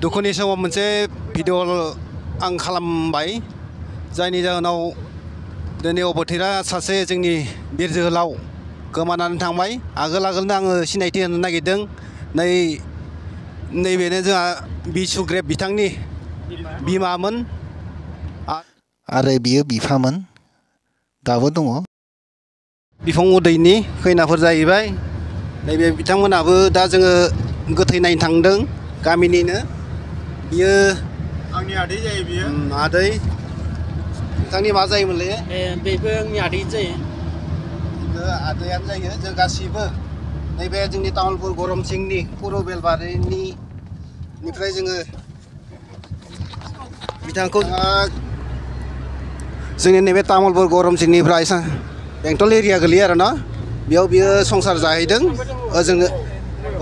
दुखुनि समाव मोनसे भिडिअ आं खालामबाय जायनि जाहोनाव दिनै अबथिरा सासे जोंनि बिर जोहोलाव गोमानानै थांबाय आगोलनो आङो सिनायथि होनो नागिरदों नैबेनो जोंहा बि सुग्रेब बिथांनि बिमामोन आरो बियो बिफामोन दाबो दङ बिफां उदैनि खैनाफोर जाहैबाय नैबे बिथांमोनाबो दा जोङो गोथै नायनो थांदों गामिनिनो बियो आंनि आदै जायो बियो आदै बिथांनि मा जायोमोनलै बेबो आंनि आदै जायो आदैयानो जायो जों गासिबो नैबे जोंनि तामुलपुर गरम सिंनि पुर' बेलबारिनिफ्राय जोङो बिथांखौ जोंनि नैबे तामुलपुर गरम सिंनिफ्राय बेंटल एरिया गोलैयो आरो ना बेयाव बियो संसार जाहैदों ओजोंनो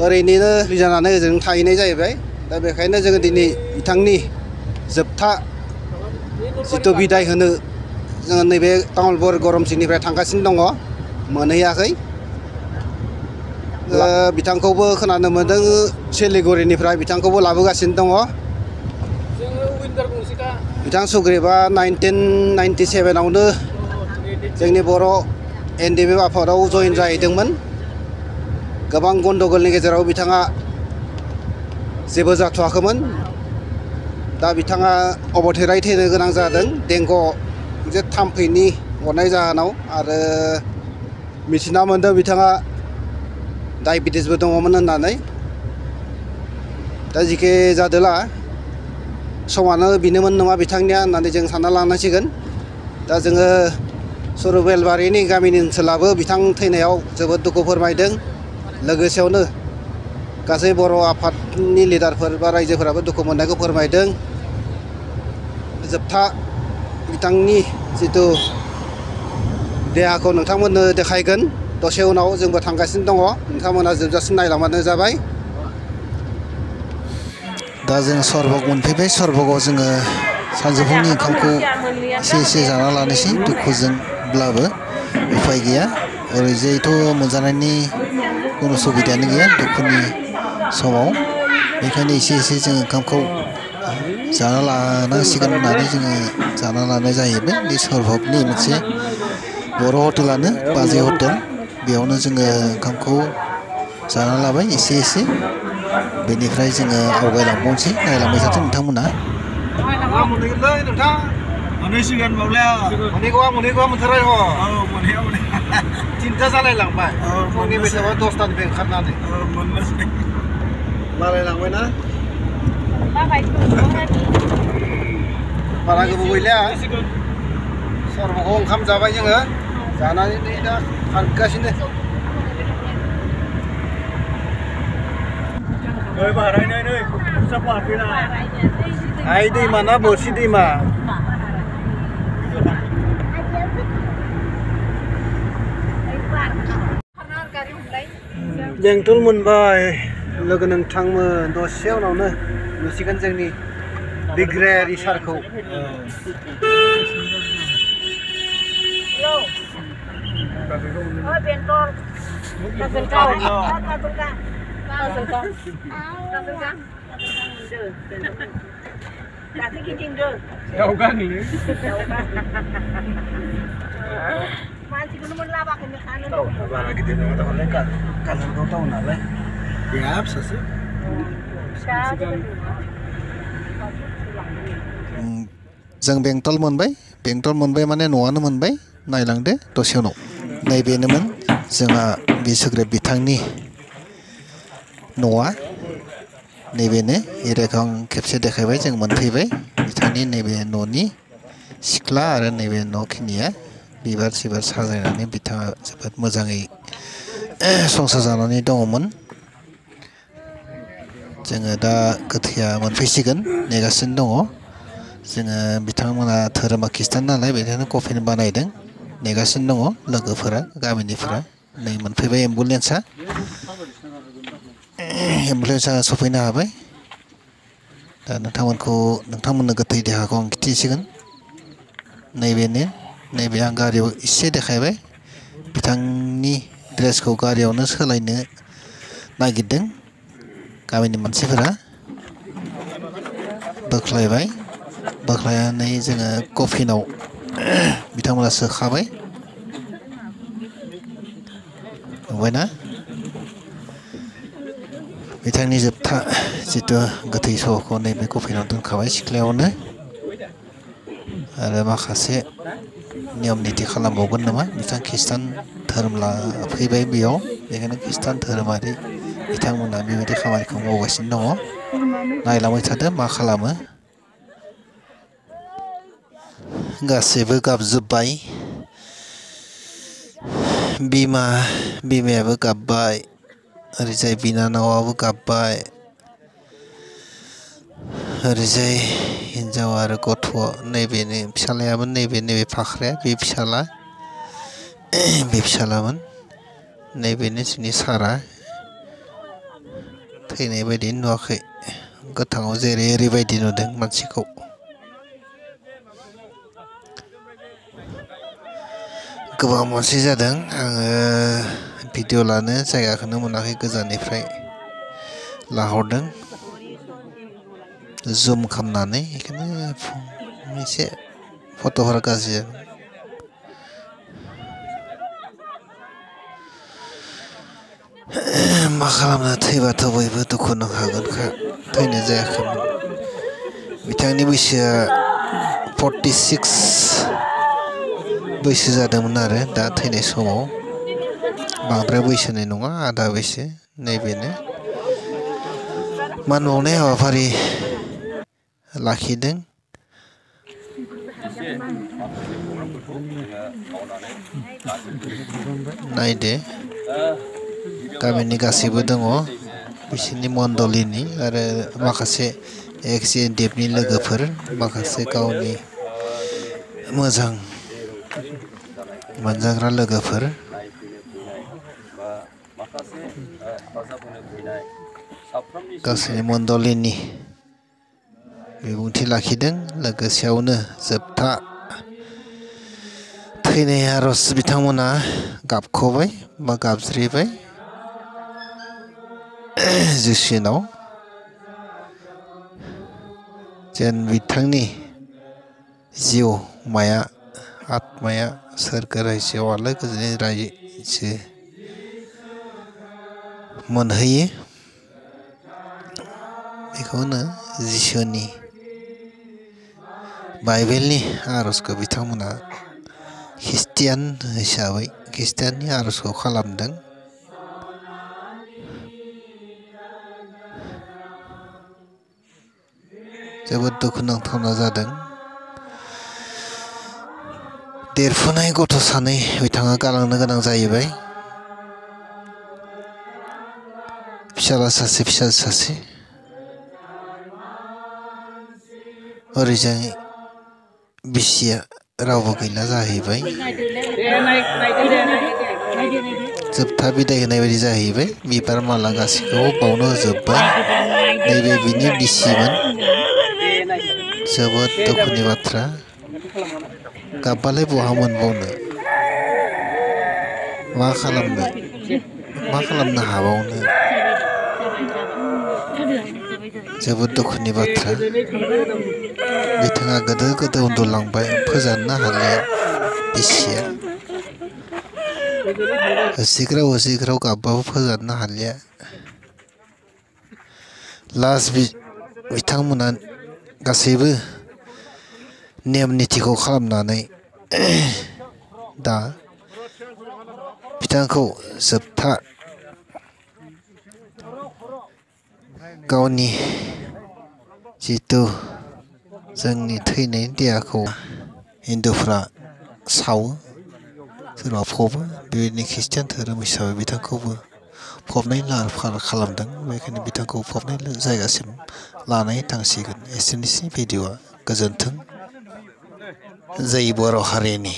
ओरैनो जानानै ओजों थाहैनाय जाहैबाय दा बेखायनो जोङो दिनै बिथांनि जोबथा जिथु बिदाय होनो जोङो नैबे तामुलपुर गरम सिंनिफ्राय थांगासिनो दङ मोनहैयाखै बिथांखौबो खोनानो मोन्दों सिलिगुरिनिफ्राय बिथांखौबो लाबोगासिनो दङ बिथां सुग्रेबा 1997आवनो जोंनि बर' NDP आफादाव जयेन जाहैदोंमोन गोबां गन्दगलनि गेजेराव बिथाङा जेबो जाथ'वाखैमोन दा बिथाङा अबथिरायै थैनो गोनां जादों देंग' मोनसे थाम्फैनि अरनाय जाहोनाव आरो मिथिना मोन्दों बिथाङा डायबेटिसबो दङमोन होननानै दा जिखि जादोला समानो बेनोमोन नङा बिथांनिया होननानै जों सानना लानांसिगोन दा जोङो सुर बेलबारिनि गामिनि ओनसोलाबो बिथां थैनायाव जोबोद दुखु फोरमायदों लोगोसेयावनो गासै बर' आफादनि लिडारफोर बा रायजोफोराबो दुखु मोननायखौ फोरमायदों जोबथा बिथांनि जिथु देहाखौ नोंथांमोननो देखायगोन दसे उनाव जोंबो थांगासिनो दङ नोंथांमोना जोबजासिम नायलांबानो जाबाय दा जों सरबक मोनफैबाय सरबकआव जोङो सानजौफुनि ओंखामखौ एसे जाना लानोसै दुखुजोंब्लाबो उफाय गैया ओरैजायथ' मोनजानायनि खुनु सुबिदायानो गैया दुखुनि समाव बेखायनो एसे जों ओंखामखौ जाना लानांसिगोन होननानै जोङो जाना लानाय जाहैबाय बे सरबकनि मोनसे बर' हटेलानो बाजै हटेल बेयावनो जोङो ओंखामखौ जाना लाबाय एसे बेनिफ्राय जोङो आवगायलांबावनोसै नायलांबाय थाथों नोंथांमोना मोनहैगोनलै नोंथां मोनहैसिगोन माब्ला मोनहैगौ मोनथारबाय मोनहैया तिनथा जालायलांबाय फुंनि बेसेबा 10थानिफ्राय ओंखारनानै मोननोसै बारायलांबायना बारा गोबाव गैला सरबकआव ओंखाम जाबाय जोङो जानानै दा थांगासिनो आइ दैमा ना बोरसि दैमा बेंटल मोनबाय लोगो नोंथांमोन दसे उनावनो नुसिगोन जोंनि बिग्रायारि सारखौ बारा गिदिर नङा दालाय काजलगाव टाउन नालाय गैया फिसासो जों बेंटल मोनबाय माने न'आनो मोनबाय नायलांदो दसे उनाव नैबेनोमोन जोंहा बि सुग्रेब बिथांनि न'आ नैबेनो एरियाखौ आं खेबसे देखायबाय जों मोनफैबाय बिथांनि नैबे न'नि सिख्ला आरो नैबे न'खिनिया बिबार सिबार साजायनानै बिथाङा जोबोद मोजाङै संसार जानानै दङमोन जोङो दा गोथैया मोनफैसिगोन नेगासिनो दङ जोङो बिथांमोना धोरोमा खृष्टान नालाय बेनिखायनो कफिन बानायदों नेगासिनो दङ लोगोफोरा गामिनिफोरा नै मोनफैबाय एम्बुलेन्सआ सफैनो हाबाय दा नोंथांमोननो गोथै देहाखौ आं खिन्थिसिगोन नैबेनो नैबे आं गारियाव एसे देखायबाय बिथांनि ड्रेसखौ गारियावनो सोलायनो नागिरदों गामिनि मानसिफोरा बोख्लायबाय बोख्लायनानै जोङो कफिनाव बिथांमोना सोखाबाय नुबायना बिथांनि जोबथा जिथु गोथै सहखौ नैबे कफिनाव दोनखाबाय सिख्लायावनो आरो माखासे नियम निथि खालामबावगोन नामा बिथां खृष्टान धोरोम लाफैबाय बेयाव बेखायनो खृष्टान धोरोमारि बिथांमोना बेबायदि खामानिखौ मावगासिनो दङ नायलांबाय थादो मा खालामो गासैबो गाबजोब्बाय बिमायाबो गाबबाय ओरैजाय बिनानावाबो गाबबाय ओरैजाय हिन्जाव आरो गथ' नैबेनि फिसालायाबो नैबे फाख्राया बे फिसालामोन नैबेनो जोंनि सारा थैनाय बायदि नुवाखै गोथाङाव जेरै ओरैबायदि नुदों मानसिखौ गोबां मानसि जादों आङो भिडिअ लानो जायगाखौनो मोनाखै गोजाननिफ्राय लाहरदों जुम खालामनानै बेखायनो एसे फट'फोरा गाज्रि जादों मा खालामनो थैबाथ' बयबो दुखु नांखागोनखा थैनाय जायाखैमोन बिथांनि बैसोआ 46 बैसो जादोंमोन आरो दा थैनाय समाव बांद्राय बैसोनि नङा आधा बैसो नैबेनो मान बावनाय हाबाफारि लाखिदों नायदो गामिनि गासैबो दङ बिसोरनि मण्डलिनि आरो माखासे एक्सिडेन्टनि लोगोफोर माखासे गावनि मोजां मोनजाग्रा लोगोफोर गासैनि मण्डलिनि बिबुंथि लाखिदों लोगोसेयावनो जोबथा थैनाय आरज बिथांमोना गाबखबाय बा गाबज्रिबाय जिसुनाव जेन बिथांनि जिउमाया आत्माया सोरगो रायजोआव आलो गोजोनै रायजो मोनहैयो बेखौनो जिसुनि बाइबेलनि आरजखौ बिथांमोना ख्रिस्टियान हिसाबै ख्रिस्टियाननि आरजखौ खालामदों जोबोद दुखुनांथावना जादों देरफुनाय गथ' सानै बिथाङा गालांनो गोनां जाहैबाय फिसाला सासे फिसाजो सासे ओरैजाय बिसिया रावबो गैला जाहैबाय जोबथा बिदाय होनाय बायदि जाहैबाय बिबार माला गासैखौबो बावनो होजोब्बाय नैबे बिनि बिसिमोन जोबोद दुखुनि बाथ्रा गाबबालाय बहा मोनबावनो मा खालामनो हाबावनो जोबोद दुखुनि बाथ्रा बिथाङा गोदो उन्दुलांबाय फोजाननो हालिया बिसिया होसिग्राव गाबबाबो फोजाननो हालिया लास्ट बिथांमोना गासैबो नेम निथिखौ खालामनानै दा बिथांखौ जोबथा गावनि जिथु जोंनि थैनाय देहाखौ हिन्दुफ्रा सावो सोरबा फबो बेबायदिनो ख्रिस्टियान धोरोम हिसाबै बिथांखौबो फबनायनि लाहार फाहार खालामदों बेखायनो बिथांखौ फबनाय जायगासिम लानानै थांसिगोन एसेनोसै भिडिअ'आ गोजोन्थों जै बर' हारिनि